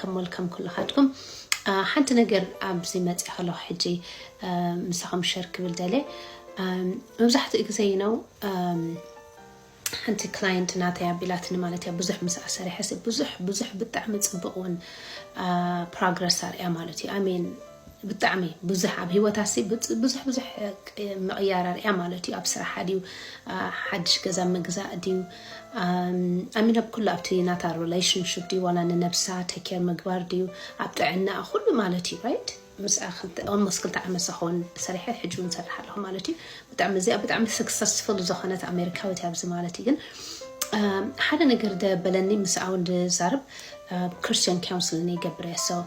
ከም ወልከም ኩልኻትኩም። ሓንቲ ነገር ኣብዚ መፅእ ከለኹ ሕጂ ምሳኹም ሸር ክብል ደልየ። መብዛሕትኡ ግዜ ነው ሓንቲ ክላይንት ናተይ ኣቢላትኒ ማለት እያ። ብዙሕ ምስ ኣሰሪሐ ብዙሕ ብዙሕ ብጣዕሚ ፅቡቅ እውን ፕሮግረስ ኣርያ ማለት እዩ። ኣሜን ብጣዕሚ ብዙሕ ኣብ ህይወታሲ ብዙሕ ብዙሕ ምቕያር ኣርያ ማለት እዩ። ኣብ ስራሓ ድዩ፣ ሓድሽ ገዛ ምግዛእ ድዩ፣ ኣሚን ኣብ ኩሉ ኣብቲ ናታ ሪሌሽንሽፕ ድዩ ዋላ ንነብሳ ቴኬር ምግባር ድዩ ኣብ ጥዕና ኩሉ ማለት እዩ። ራይት ምስ ኦልሞስት ክልተ ዓመት ዝኸውን ሰሪሐ ሕጂ እውን ሰርሕ ኣለኹ ማለት እዩ። ብጣዕሚ እዚኣ ብጣዕሚ ሰክሰስፉል ዝኾነት ኣሜሪካዊት ኣብዚ ማለት እዩ። ግን ሓደ ነገር ደበለኒ ምስ ኣውን ድዛርብ ክርስቲያን ካውንስልን ይገብር እየ። ሶ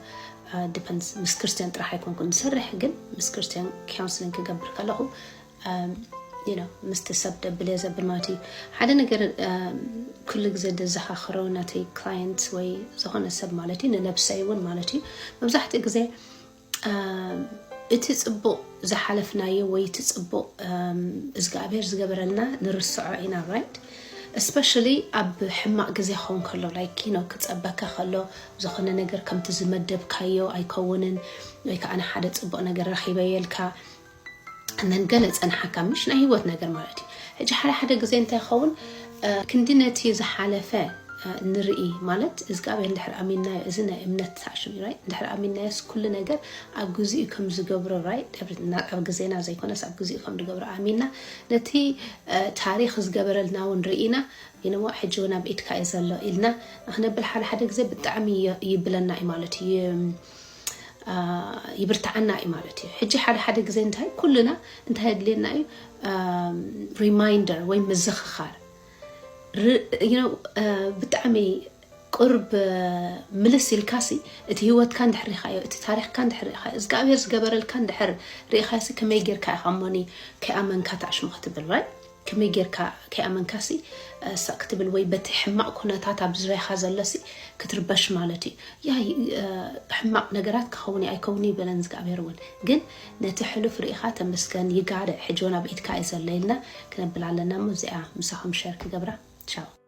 ዲፐንስ ምስ ክርስቲያን ጥራሕ ኣይኮንኩን ዝሰርሕ፣ ግን ምስ ክርስቲያን ካውንስልን ክገብር ከለኹ ምስቲ ሰብ ደብል እየ ዘብል ማለት እዩ። ሓደ ነገር ኩሉ ግዜ ደዘኻኽሮ ናተይ ክላየንት ወይ ዝኾነ ሰብ ማለት እዩ፣ ንነብሰይ እውን ማለት እዩ። መብዛሕትኡ ግዜ እቲ ፅቡቅ ዝሓለፍናዮ ወይ እቲ ፅቡቅ እግዚኣብሔር ዝገበረልና ንርስዖ ኢና፣ ራይት? እስፔሻሊ ኣብ ሕማቅ ግዜ ክኸውን ከሎ፣ ላይክ ነው ክፀበካ ከሎ፣ ዝኾነ ነገር ከምቲ ዝመደብካዮ ኣይከውንን፣ ወይ ከዓ ንሓደ ፅቡቅ ነገር ረኺበ የልካ እነን ገለ ፀንሓካ ምሽ ናይ ህይወት ነገር ማለት እዩ። ሕጂ ሓደ ሓደ ግዜ እንታይ ይኸውን ክንዲ ነቲ ዝሓለፈ ንርኢ ማለት እግዚኣብሔር እንድሕር ኣሚንናዮ እዚ ናይ እምነት ሳሽን ራይ እንድሕር ኣሚንናዮስ ኩሉ ነገር ኣብ ግዜኡ ከም ዝገብሮ ራይ ኣብ ግዜና ዘይኮነስ ኣብ ግዜኡ ከም ዝገብሮ ኣሚንና ነቲ ታሪክ ዝገበረልና እውን ርኢና ይንሞ ሕጂ እውን ኣብ ኢድካ እዩ ዘሎ ኢልና ንክነብል ሓደ ሓደ ግዜ ብጣዕሚ ይብለና እዩ ማለት እዩ። ይብርትዓና እዩ ማለት እዩ። ሕጂ ሓደ ሓደ ግዜ እንታይ ኩልና እንታይ የድልየና እዩ ሪማይንደር ወይ ምዝኽኻር ብጣዕሚ ቁርብ ምልስ ኢልካሲ እቲ ህይወትካ እንድሕር ሪኻዮ እቲ ታሪክካ እንድሕር ሪኻዮ እግዚኣብሔር ዝገበረልካ እንድሕር ሪኢኻሲ ከመይ ጌርካ ኢኻ እሞኒ ከይኣመንካ ታሽሙ ክትብል ራይ ከመይ ጌርካ ከይኣመንካሲ ሰቅ ክትብል ወይ በቲ ሕማቅ ኩነታት ኣብ ዙሪያኻ ዘሎሲ ክትርበሽ ማለት እዩ። ያ ሕማቅ ነገራት ክኸውን ኣይከውን ይበለን እግዚኣብሔር እውን ግን ነቲ ሕሉፍ ርኢኻ ተመስገን ይጋደ ሕጂ እውን ኣብ ኢድካ እዩ ዘሎ ኢልና ክነብል ኣለና እሞ እዚኣ ምሳኹም ሸር ክገብራ ቻው።